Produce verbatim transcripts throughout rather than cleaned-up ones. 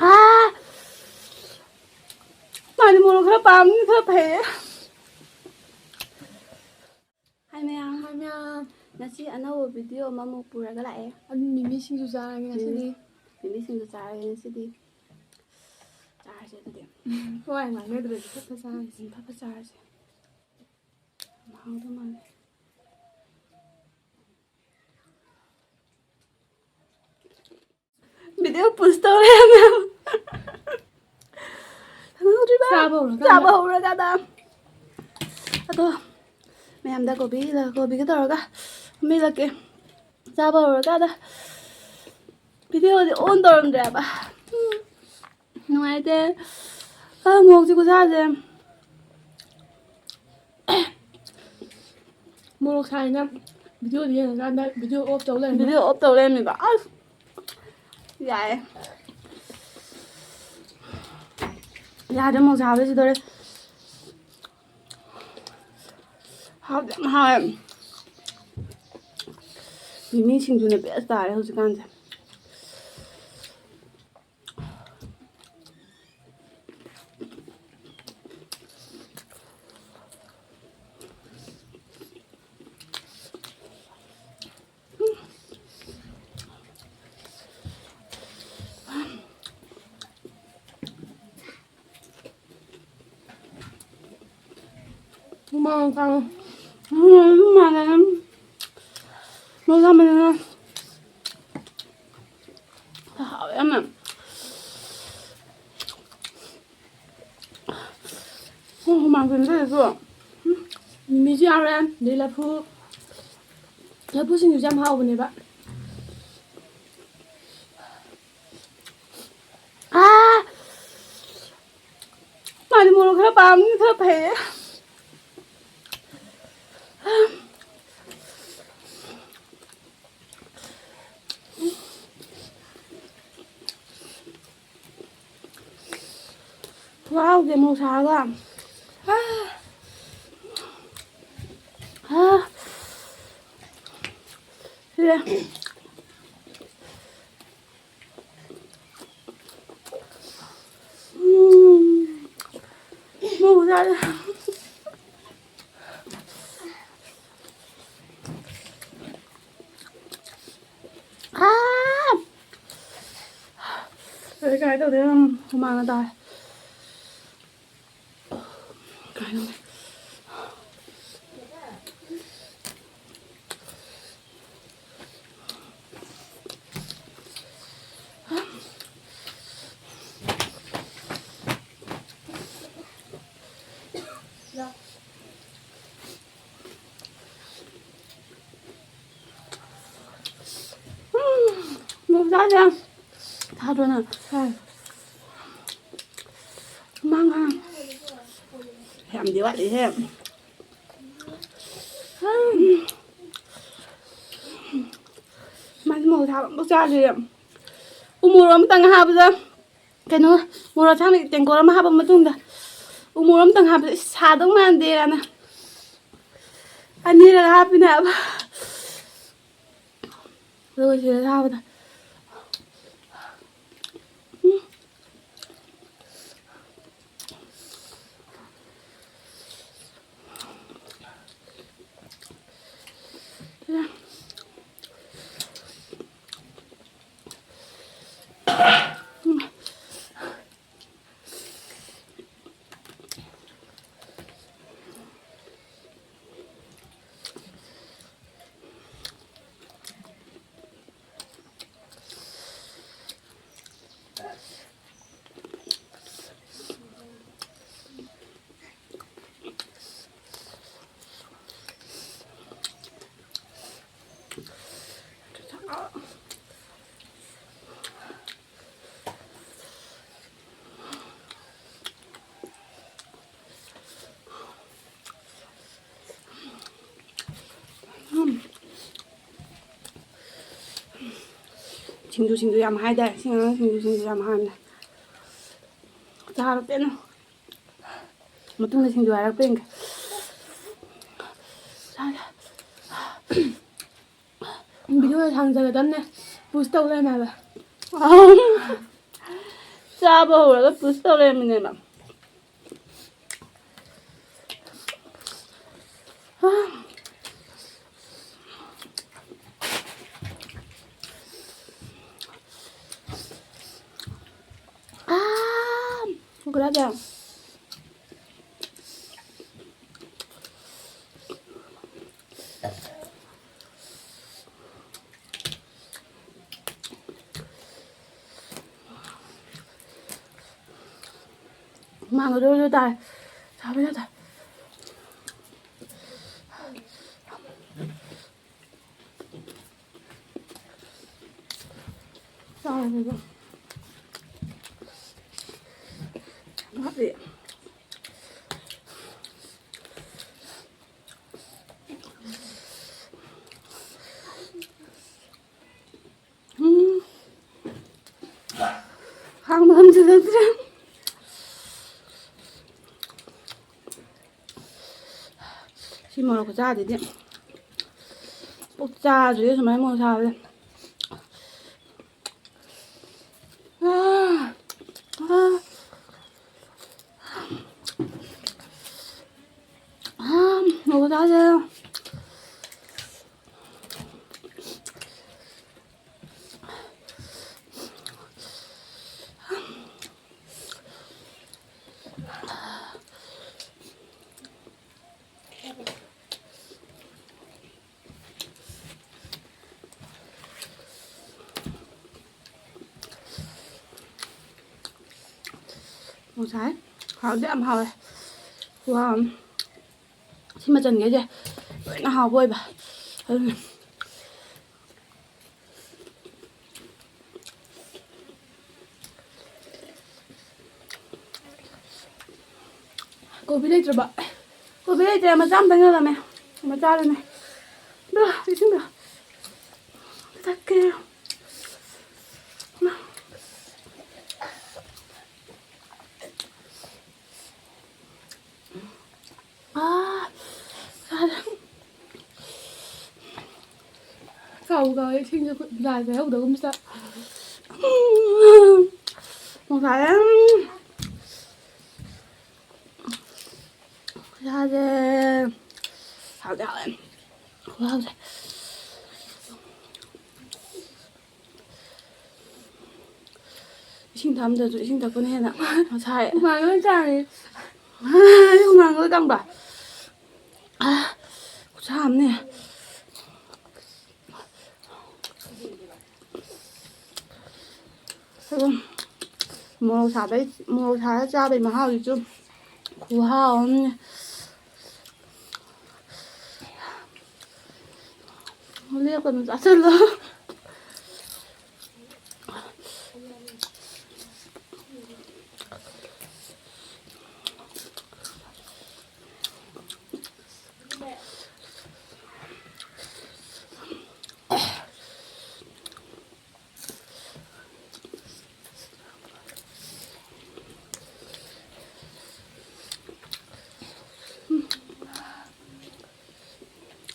ꯑꯥ! ꯃꯥꯗꯤ ꯃꯣꯔꯣꯛ ꯈꯔ ꯄꯥꯝꯕꯅꯤꯅ ꯈꯔ ꯐꯩꯌꯦ꯫ ꯍꯥꯏ ꯃꯌꯥꯝ꯫ ꯍꯥꯏ ꯃꯌꯥꯝ꯫ ꯉꯁꯤ ꯑꯅꯧꯕ ꯚꯤꯗꯤꯑꯣ ꯑꯃꯃꯨꯛ ꯄꯨꯔꯒ ꯂꯥꯛꯑꯦ꯫ ꯑꯗꯨ ꯃꯤꯃꯤ ꯁꯤꯡꯖꯨ ꯆꯥꯔꯒꯦ ꯉꯁꯤꯗꯤ꯫ ꯃꯤꯃꯤ ꯁꯤꯡꯖꯨ ꯆꯥꯔꯒꯦ ꯉꯁꯤꯗꯤ꯫ ꯆꯥꯔꯁꯦ ꯑꯗꯨꯗꯤ꯫ ꯋꯥ ꯌꯥꯝ ꯉꯥꯡꯅꯗ꯭ꯔꯗꯤ ꯐꯠ ꯐꯠ ꯆꯥꯔꯁꯦ꯫ ꯎꯝ, ꯐꯠ ꯐꯠ ꯆꯥꯔꯁꯦ꯫ ꯃꯍꯥꯎꯗꯣ ꯃꯥꯜꯂꯦ꯫ ꯚꯤꯗꯤꯑꯣ ꯄꯣꯁ ꯇꯧꯔꯦ ꯃꯌꯥꯝ꯫ ꯈꯪꯍꯧꯗ꯭ꯔꯤꯕ? ꯆꯥꯕ ꯍꯧꯔꯀꯥꯟꯗ꯫ ꯆꯥꯕ ꯍꯧꯔꯀꯥꯟꯗ꯫ ꯑꯗꯣ ꯃꯌꯥꯝꯗ ꯀꯣꯕꯤ, ꯀꯣꯕꯤꯒ ꯇꯧꯔꯒ ꯃꯦꯠꯂꯛꯀꯦ꯫ ꯆꯥꯕ ꯍꯧꯔꯀꯥꯟꯗ ꯚꯤꯗꯤꯑꯣꯗꯤ ꯑꯣꯟ ꯇꯧꯔꯝꯗ꯭ꯔꯦꯕ꯫ ꯅꯨꯡꯉꯥꯏꯇꯦ꯫ ꯑ, ꯃꯣꯔꯣꯛꯁꯦ ꯈꯨꯁꯥꯁꯦ꯫ ꯃꯣꯔꯣꯛ ꯁꯥꯏꯅ ꯚꯤꯗꯤꯑꯣꯗ ꯌꯦꯡꯉꯀꯥꯟꯗ ꯚꯤꯗꯤꯑꯣ ꯑꯣꯐ ꯇꯧ ꯂꯩꯔꯝꯃꯦ꯫ ꯚꯤꯗꯤꯑꯣ ꯑꯣꯐ ꯇꯧ ꯂꯩꯔꯝꯃꯦꯕ꯫ ꯑꯁ! ꯌꯥꯏꯌꯦ꯫ ꯌꯥꯗ꯭ꯔꯦ, ꯃꯣꯔꯣꯛ ꯁꯥꯕꯁꯤꯗꯣꯔꯦ꯫ ꯍꯥꯎꯗꯤ ꯌꯥꯝ ꯍꯥꯎꯋꯦ꯫ ꯃꯤꯃꯤ ꯁꯤꯡꯖꯨꯅ ꯕꯦꯁ ꯇꯥꯔꯦ ꯍꯧꯖꯤꯛꯀꯥꯟꯁꯦ꯫ ꯍꯨꯃꯥꯡ ꯀꯥꯡ-, ꯍꯨꯃꯥꯡ ꯀꯥꯡ-, ꯃꯣꯖꯥ ꯃꯅꯤꯅ ꯍꯥꯎꯋꯦ ꯌꯥꯝꯅ꯫ ꯎꯝ, ꯍꯨꯃꯥꯡ ꯆꯦꯟꯖꯔꯁꯨ꯫ ꯎꯝ, ꯃꯤꯃꯤꯁꯨ ꯌꯥꯎꯔꯦ, ꯑꯗꯩ ꯂꯐꯨ, ꯂꯐꯨ ꯁꯤꯡꯖꯨꯁꯦ ꯌꯥꯝ ꯍꯥꯎꯕꯅꯦꯕ꯫ ꯑꯥ! ꯃꯥꯗꯤ ꯃꯣꯔꯣꯛ ꯈꯔ ꯄꯥꯝꯕꯅꯤꯅ ꯈꯔ ꯐꯩꯌꯦ꯫ ꯈꯨꯍꯥꯎꯁꯦ ꯃꯣꯔꯣꯛ ꯁꯥꯔꯒ꯫ ꯑꯥ! ꯑꯥ! ꯎꯝ, ꯃꯣꯔꯣꯛ ꯆꯥꯔꯦ꯫ ꯑꯥ! ꯑꯩ ꯀꯃꯥꯏꯅ ꯇꯧꯗꯣꯏꯅꯣ? ꯍꯨꯃꯥꯡꯅ ꯇꯥꯔꯦ꯫ ꯀꯃꯥꯏꯅ ꯇꯧꯅꯤ? ꯎꯝ, ꯃꯣꯔꯣꯛ ꯆꯥꯗꯦ꯫ ꯆꯥꯗ꯭ꯔꯣ ꯅꯪ? ꯆꯥꯏ꯫ ꯃꯉꯥ꯫ ꯌꯥꯝꯗꯤ ꯋꯥꯠꯂꯤꯍꯦ꯫ ꯎꯝ꯫ ꯃꯥꯗꯤ ꯃꯣꯔꯣꯛ ꯁꯥꯕ ꯑꯝꯐꯥꯎ ꯆꯥꯗ꯭ꯔꯤ꯫ ꯎ ꯃꯣꯔꯣꯛ ꯑꯃꯇꯪ ꯍꯥꯞꯄꯗ ꯀꯩꯅꯣ, ꯃꯣꯔꯣꯛ ꯑꯁꯥꯡꯕꯤ ꯇꯦꯡꯀꯣꯠ ꯑꯃ ꯍꯥꯞꯄ ꯃꯇꯨꯡꯗ ꯎ ꯃꯣꯔꯣꯛ ꯑꯝꯇꯪ ꯍꯥꯞꯄꯗ ꯏꯁ, ꯁꯥꯗꯧ ꯃꯥꯟꯗꯦ ꯀꯥꯏꯅ ꯑꯅꯤꯔꯛ ꯍꯥꯞꯄꯤꯅꯦ ꯍꯥꯏꯕ꯫ ꯑꯗꯨꯒ ꯁꯤꯗ ꯁꯥꯕꯗ ꯁꯤꯡꯖꯨ, ꯁꯤꯡꯖꯨ ꯌꯥꯝ ꯍꯥꯏꯗꯥꯏ? ꯁꯤ ꯑꯉꯥꯡ ꯁꯤꯡꯖꯨ, ꯁꯤꯡꯖꯨ ꯌꯥꯝ ꯍꯥꯏꯕꯅꯦ꯫ ꯆꯥꯔꯣ ꯄꯦꯟꯅ꯫ ꯃꯇꯨꯡꯗ ꯁꯤꯡꯖꯨ ꯍꯥꯏꯔꯛꯄ꯭ꯔꯥ ꯌꯦꯡꯒꯦ꯫ ꯆꯥꯔꯦ꯫ ꯅꯣꯏ ꯊꯥꯡꯖꯒꯗꯕꯅꯦ꯫ ꯄꯨꯁ ꯇꯧ ꯂꯩꯔꯝꯃꯦ ꯍꯥꯏꯕ꯫ ꯆꯥꯕ ꯍꯧꯔꯒ ꯄꯨꯁ ꯇꯧ ꯂꯩꯔꯝꯃꯤꯅꯦꯕ꯫ ꯑꯥ, ꯒꯨꯂꯥꯞ ꯖꯥꯝ꯫ ꯍꯨꯃꯥꯡꯒ ꯖꯣꯔꯣ ꯖꯣꯔꯣ ꯇꯥꯔꯦ꯫ ꯁꯥꯕ ꯌꯥꯗꯦ꯫ ꯆꯥꯔꯒꯦ꯫ ꯍꯥꯞꯄꯤ꯫ ꯎꯝ꯫ ꯈꯥꯡꯕ ꯉꯝꯖꯤꯜꯂꯛꯇ꯭ꯔꯦ꯫ ꯁꯤ ꯃꯣꯔꯣꯛ ꯈꯨꯆꯥꯁꯤꯗꯤ꯫ ꯄꯨꯛ ꯆꯥꯗ꯭ꯔꯤ ꯁꯨꯃꯥꯏꯅ ꯃꯣꯔꯣꯛ ꯁꯥꯕꯁꯦ꯫ ꯑꯥ, ꯑꯥ, ꯑꯥ, ꯃꯣꯔꯣꯛ ꯈꯨꯆꯥꯁꯦ꯫ ꯉꯁꯥꯏ ꯍꯥꯎꯗꯤ ꯌꯥꯝ ꯍꯥꯎꯋꯦ꯫ ꯈꯨꯍꯥꯎ ꯑꯃ꯫ ꯁꯤ ꯃꯆꯟꯈꯩꯁꯦ ꯂꯣꯏꯅ ꯍꯥꯎꯕ ꯑꯣꯏꯕ꯫ ꯑꯗꯨꯅ ꯀꯣꯕꯤ ꯂꯩꯇ꯭ꯔꯕ? ꯀꯣꯕꯤ ꯂꯩꯇ꯭ꯔꯦ꯫ ꯃꯆꯥ ꯑꯝꯇꯪ ꯌꯣꯜꯂꯝꯃꯦ꯫ ꯃꯆꯥꯗꯨꯅꯦ꯫ ꯕ꯭ꯔꯣ, ꯏꯁꯤꯡꯗꯣ ꯊꯛꯀꯦ꯫ ꯑꯥ, ꯆꯥꯔꯦ꯫ ꯀꯥꯎꯕꯨ ꯀꯥꯎꯋꯦ, ꯏꯁꯤꯡꯁꯦ ꯈꯨꯠ ꯂꯥꯏꯁꯦ ꯍꯧꯗꯒꯨꯝ ꯆꯥ꯫ ꯃꯣꯔꯣꯛ ꯁꯥꯏꯌꯦ꯫ ꯈꯨꯠꯁꯥꯁꯦ꯫ ꯍꯥꯎꯗꯤ ꯍꯥꯎꯋꯦ꯫ ꯈꯨꯍꯥꯎꯁꯦ꯫ ꯏꯁꯤꯡ ꯊꯛꯑꯝꯗ꯭ꯔꯁꯨ ꯏꯁꯤꯡ ꯊꯛꯄꯅ ꯍꯦꯟꯅ ꯃꯁꯥꯏ꯫ ꯍꯨꯃꯥꯡ ꯂꯣꯏ ꯆꯥꯡꯉꯦ꯫ ꯑꯩ ꯍꯨꯃꯥꯡ ꯂꯣꯏ ꯀꯪꯕ꯫ ꯑꯥ, ꯈꯨꯠꯁꯥ ꯑꯃꯅꯦ꯫ ꯑꯗꯨꯝ ꯃꯣꯔꯣꯛ ꯁꯥꯕꯩ, ꯃꯣꯔꯣꯛ ꯁꯥꯔ ꯆꯥꯕꯩ ꯃꯍꯥꯎꯁꯤꯁꯨ ꯈꯨꯍꯥꯎ ꯑꯃꯅꯦ꯫ ꯂꯦꯞꯀꯅꯨ, ꯆꯥꯁꯤꯜꯂꯣ꯫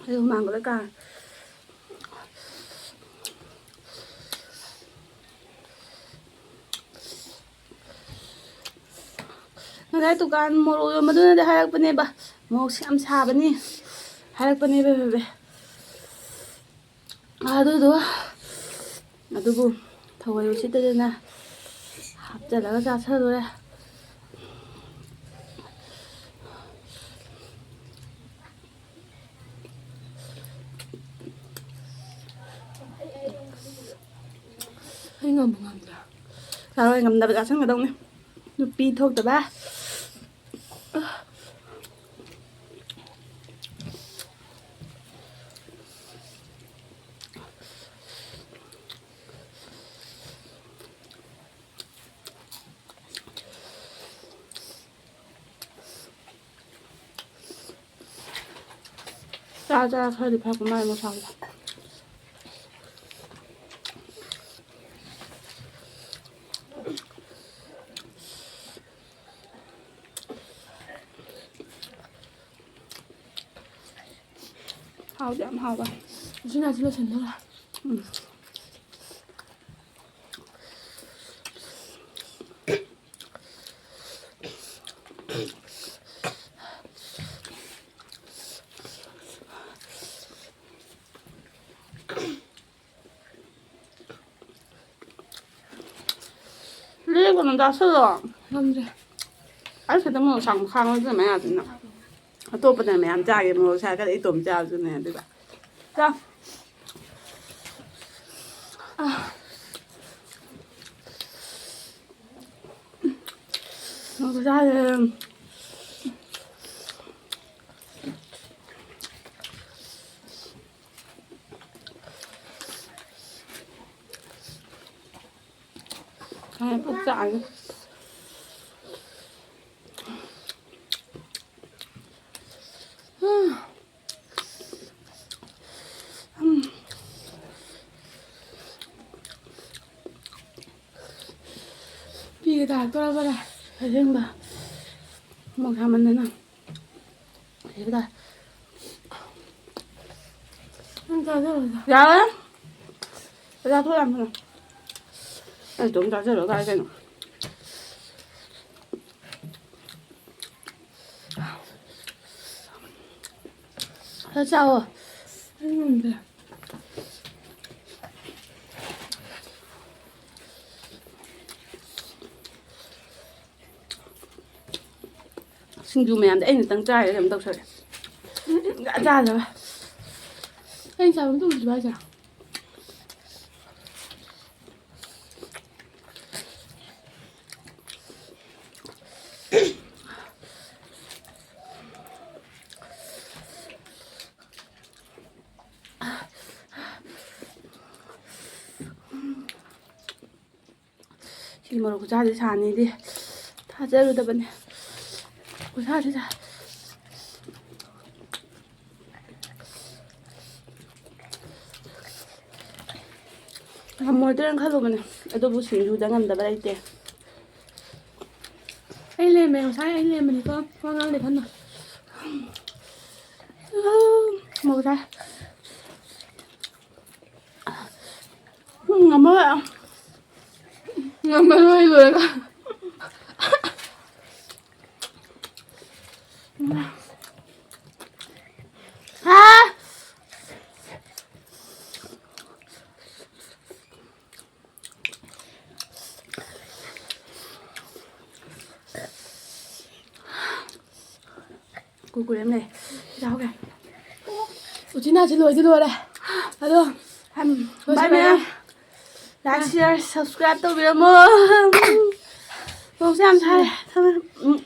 ꯑꯩ ꯍꯨꯃꯥꯡꯒ ꯂꯣꯏ ꯀꯥꯡꯉꯦ꯫ ꯉꯁꯥꯏ ꯗꯨꯀꯥꯟ ꯃꯣꯔꯣꯛ ꯌꯣꯟꯕꯗꯨꯅꯗꯤ ꯍꯥꯏꯔꯛꯄꯅꯦꯕ, ꯃꯣꯔꯣꯛꯁꯦ ꯌꯥꯝ ꯁꯥꯕꯅꯤ ꯍꯥꯏꯔꯛꯄꯅꯦꯕ, ꯕꯦꯕꯦ꯫ ꯑꯗꯨꯗꯣ, ꯑꯗꯨꯕꯨ ꯊꯑꯣꯏ ꯎꯁꯤꯠꯇꯗꯅ ꯍꯥꯞꯆꯤꯜꯂꯒ ꯆꯥꯁꯜꯂꯨꯔꯦ꯫ ꯑꯩ ꯉꯝꯕ ꯉꯝꯗ꯭ꯔꯥ? ꯆꯥꯔꯣꯏ, ꯉꯝꯗꯕ ꯆꯥꯁꯟꯒꯗꯧꯅꯤ꯫ ꯅꯨꯄꯤ ꯊꯣꯛꯇꯕ꯫ ꯆꯥ ꯆꯥ ꯈꯔꯗꯤ ꯐꯔꯛꯄ ꯃꯥꯜꯂꯦ ꯃꯁꯥꯗꯣ꯫ ꯍꯥꯎꯗꯤ ꯌꯥꯝ ꯍꯥꯎꯕ꯫ ꯎꯆꯤꯟ ꯅꯥꯆꯤꯟ ꯂꯣꯏꯁꯤꯟꯗꯧꯔꯦ꯫ ꯎꯝ꯫ ꯂꯦꯡꯒꯅꯨ, ꯆꯥꯁꯤꯜꯂꯣ꯫ ꯉꯝꯗ꯭ꯔꯦ꯫ ꯑꯩ ꯈꯤꯇꯪ ꯃꯣꯔꯣꯛ ꯁꯥꯕ ꯈꯥꯡꯉꯣ, ꯑꯗꯨꯅ ꯃꯌꯥꯝꯁꯤꯅ꯫ ꯑꯇꯣꯞꯄꯅ ꯃꯌꯥꯝ ꯆꯥꯒꯦ, ꯃꯣꯔꯣꯛ ꯁꯥꯏ ꯈꯔ ꯏꯇꯣꯝ ꯆꯥꯕꯁꯨꯅꯦ, ꯑꯗꯨꯒ꯫ ꯆꯥ꯫ ꯑꯥ꯫ ꯃꯣꯔꯣꯛ ꯆꯥꯁꯦ꯫ ꯑꯩ ꯄꯨꯛ ꯆꯥꯛꯑꯦ꯫ ꯄꯤꯒꯦ ꯇꯥꯔꯛꯇꯣꯔꯕꯅꯦ꯫ ꯑꯁꯦꯡꯕ꯫ ꯃꯣꯔꯣꯛ ꯁꯥꯃꯟꯗꯅ꯫ ꯁꯤꯗ꯫ ꯅꯪ ꯆꯥꯖꯔꯣꯗ꯫ ꯌꯥꯔꯦ꯫ ꯆꯥꯊꯣꯛ ꯌꯥꯝ ꯐꯅ꯫ ꯑꯩ ꯑꯗꯨꯝ ꯆꯥꯖꯔꯣ ꯀꯥꯏ ꯀꯩꯅꯣ꯫ ꯈꯔ ꯆꯥꯎꯋꯣ꯫ ꯑꯩ ꯉꯝꯗ꯭ꯔꯦ꯫ ꯁꯤꯡꯖꯨ ꯃꯌꯥꯝꯗ ꯑꯩꯅꯇꯪ ꯆꯥꯏꯔꯦ ꯀꯩꯅꯣ ꯇꯧꯁꯜꯂꯦ꯫ ꯁꯨꯡꯆꯥ ꯆꯥꯗꯕ꯫ ꯑꯩꯅ ꯆꯥꯕ ꯑꯝꯇ ꯎꯗ꯭ꯔꯤꯕ ꯍꯥꯏꯁꯦ? ꯁꯤ ꯃꯣꯔꯣꯛ ꯈꯨꯆꯥꯁꯦ ꯁꯥꯅꯤꯗꯤ ꯊꯥꯖꯔꯨꯗꯕꯅꯦ꯫ ꯈꯨꯁꯥꯁꯤꯗ꯫ ꯉꯝꯃꯣꯏꯗ꯭ꯔꯅ ꯈꯜꯂꯨꯕꯅꯦ, ꯑꯗꯨꯕꯨ ꯁꯤꯡꯖꯨꯗ ꯉꯝꯗꯕ ꯂꯩꯇꯦ꯫ ꯑꯩ ꯂꯦꯝꯃꯦ, ꯉꯁꯥꯏ ꯑꯩ ꯂꯦꯝꯕꯅꯤꯀꯣ, ꯋꯥ ꯉꯥꯡꯗꯦ ꯈꯟꯅ꯫ ꯃꯣꯔꯣꯛ ꯆꯥꯏ꯫ ꯉꯝꯃꯔꯣꯏ꯫ ꯉꯝꯃꯔꯣꯏ ꯂꯣꯏꯔꯒ꯫ ꯍꯥ? ꯀꯨꯔꯀꯨꯔꯦ ꯑꯃ ꯂꯩ꯫ ꯆꯥꯍꯧꯒꯦ꯫ ꯎꯆꯤꯟ ꯅꯥꯆꯤꯟ ꯂꯣꯏꯗꯤ ꯂꯣꯏꯔꯦ꯫ ꯑꯗꯣ, ꯎꯝ, ꯕꯥꯏ ꯂꯣꯏꯁꯤꯜꯂꯒꯦ꯫ ꯃꯌꯥꯝ꯫ Like, share, subscribe ꯇꯧꯕꯤꯔꯝꯃꯣ꯫ ꯅꯣꯡꯁꯦ ꯌꯥꯝ ꯁꯥꯏ꯫ ꯊꯝꯃꯦ꯫ ꯎꯝ꯫